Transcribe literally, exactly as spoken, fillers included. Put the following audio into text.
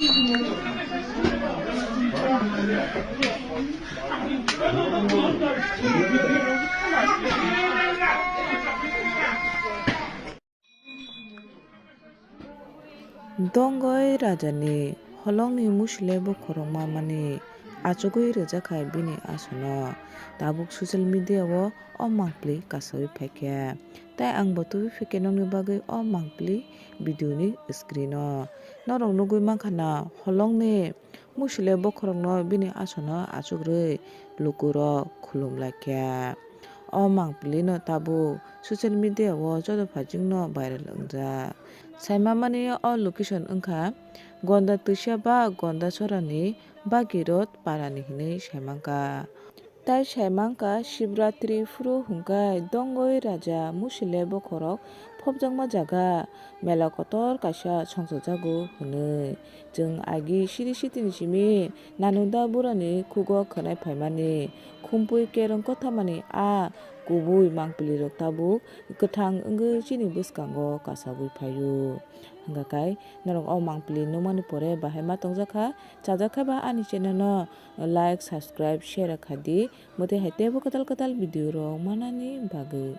Dongoi rajani holongni musile bokhorok mamani achugwi rwjak hai bini asono. Tabuk social media o o mangpili kasawi phaikha. Tai ang bo tubui phaikhe nokni bagwi o mangpili video ni screen o. Norok nugwi mankha na holongni musile bokhorokno bini asono achukrwi lukurok khulumlaikha. O mangpilino tabuk social media o joto phaijingno viral wngjak. Saimamani o location wngkha Gonda Twisa ba Gonda Chorani Bagirot Parani hinwi saimankha. Tai saimankha Shivratri phuru hwnkhai Dongoi raja musile bokhorok phobjakma jaga mela kotor kaisa songchajago hwnwi. Chwng agi siri sitini simi Nanuda burani khugo khwnai phaimani, khumpui kerong kothamani a kubui mangpilirok tabuk kwthang wngwi chini bwskango kasagwi phaio. Hwnkha khe norok o mangpili nukmani pore bahai ma tongjakha, chajakha ba ani channel no like, subscribe, share kha di, mwtwi hai teibo kwtal kwtal video rok manani bagwi.